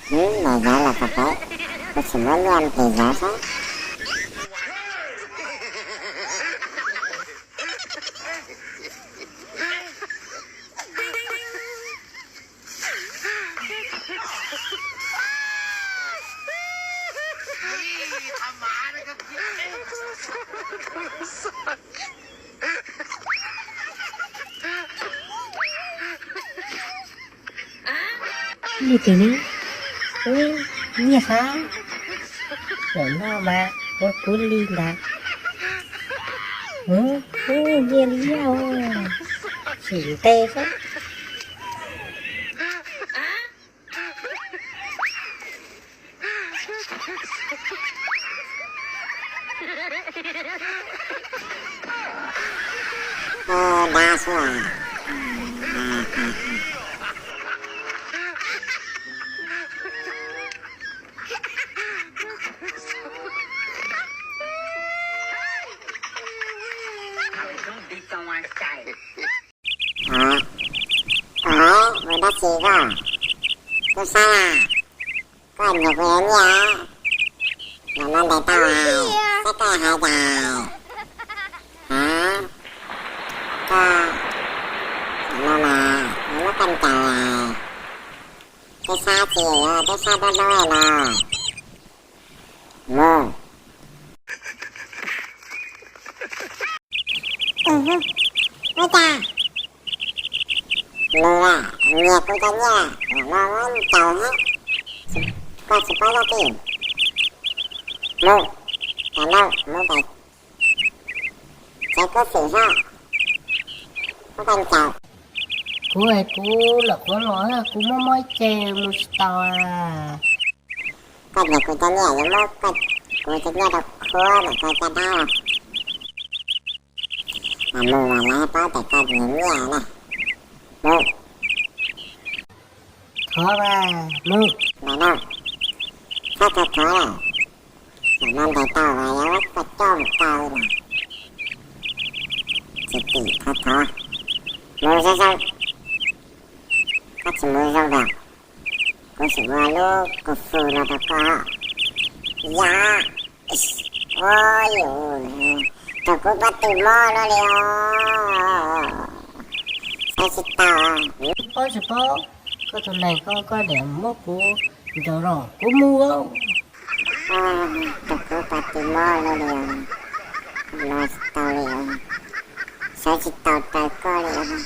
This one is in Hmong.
Hm, nws zaum los kom peb, kuv tsis muab nyuaj tes zaum sab. Li tis ne, nyiaj sab, zaum no mas ua kuv li ntag. Ub, nyiaj liab, sim nte xwb. Dab xwb. Ua dab tsi koj? Tub sab, koj nyiag kuv nyiaj, zaum no ntes tau hais, saib koj hais cas. Hab, koj, zaum no mas muab koj ncaws, tub sab tsis, tub sab dab dab no. Mus. Ua cas? Nws nyiag kuv cov nyiaj, zaum no muab ncaws hab, koj tsis paub zaj twg. Mus, tas no mus pem tsev koj xwm sab, muab koj ncaws. Kuv es kuv lawm qhuav los kuv mob mob ib ce mus tsis tau. Koj nyiag kuv cov nyiaj yuav muab kuv cov nyiaj rau khuab mam koj caj dab. Mas mus mas lawv paub tias koj nyiag nyiaj na. Mus. Thov mas mus. Ntawm no, txhob thov thov lawm, zaum no ntes tau mas yuav muab koj coj mus kaw na. Tsis tim thov thov, mus zoo zoo, koj tsis mus zoo los kuv sim ua lub kung fu no rau koj. Yam, ua yus, rau kuv pob tw mob no li os. Saib tsis tau. Paub tsis paub, koj tus neeg koj, koj niam muab kuv ncaws los kuv mus. Rau kuv pob tw mob no li os, no tsis tau li os, saib tsis tau raws koj li os.